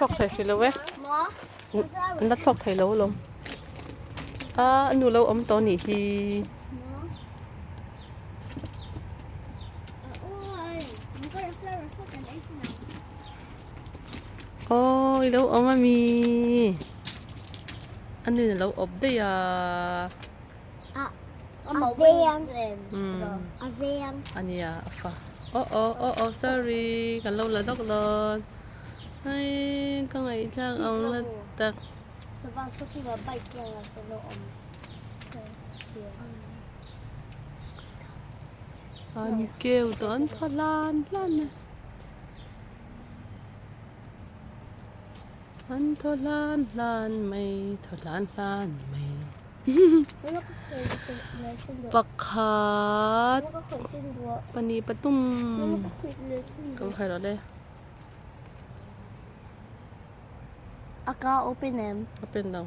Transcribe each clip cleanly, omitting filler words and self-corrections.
thlawk thei hrih lo e. An la thlawk thei lo alawm. A a nu lo awm tawh anih hi. Aw i lo awm ami. A nu in a lo awp daih a. A nia a fa. Aw aw aw aw sorry kan lo la dawk dawn. Hei ka ngaihthlak ang la tak. An keu tawh an thaw hlan hlan a. An thaw hlan hlan mai thaw hlan hlan mai. Pakhat pahnih pathum ka va rawh le. A ka open em? Open lo.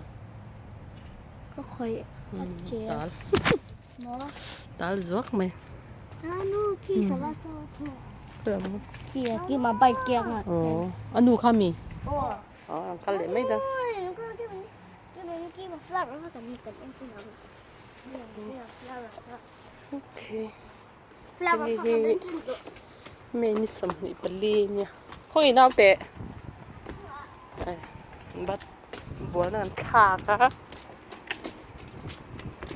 Ka khawih a che. Tal. Tal zuak mai. Anu khi sava saw thu. Khi a khi ma bike kiang a. Oh, anu kha mi? Oh. Oh, ang kal leh mai da. Okay. Hemi hi May ni 24 nia. Khawngaih naute. Bat bualna kan thlak a.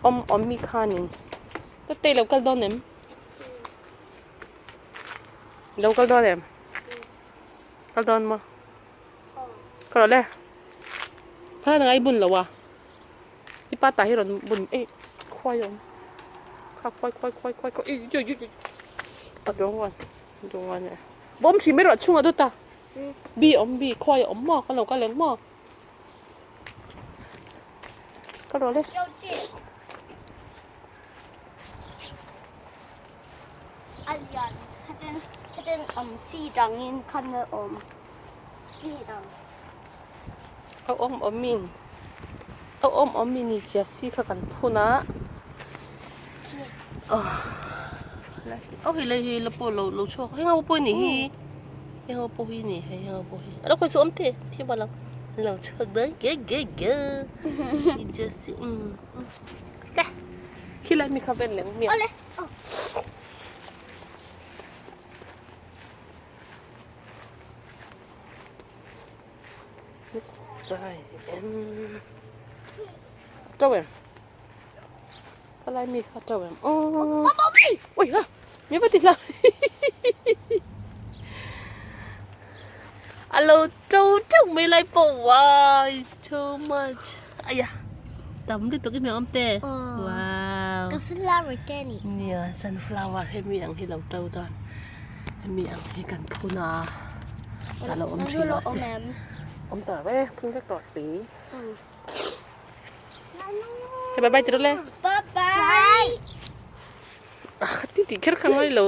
Awm awm mi khanin. Tatei lo kal dawn em? Lo kal dawn em? Kal dawn maw? Ka rawh le. Phana ngai bun lo a. I pa tah hi rawn bun ei khuai a awm. Kha khuai khuai khuai khuai khuai ei ei ei a dawng a dawng a nia. Bawm hrim erawh chhungah dawt a. Bi a awm bi khuai a awm maw ka lo kal eng maw. Ka rawh le. A lian khatin khatin awm si dangin khan a awm si dang. A awm awmin a awm awmin ni chia si kha kan phun a aw hei lai hi la pawh lo lo chhuak heng ho pawh ni hi heng ho pawh hi ni hei heng ho pawh hi a lo khawi chu awm te thil bal ang lo chhuak dawn ge ge ge ni chia si um le khi lai mi kha ven leh mi Awle. Trâu em. Ka lai mi kha trâu em. Ô. Ui ha. Mi va ti la. Alo trâu trâu mi lai po. Wow, it's too much. Aya. Tam lutuk i hmel awm te. Wow. Ka flower te ni. Nia, sunflower hemi ang hi lo to dawn. Hemi ang hi kan phun a. A lo awm thin a se. Awm ta ve, phun vek tawh si. Hey, bye bye ti rawh le. Bye bye. Ah, ti ti kher kha ngai lo.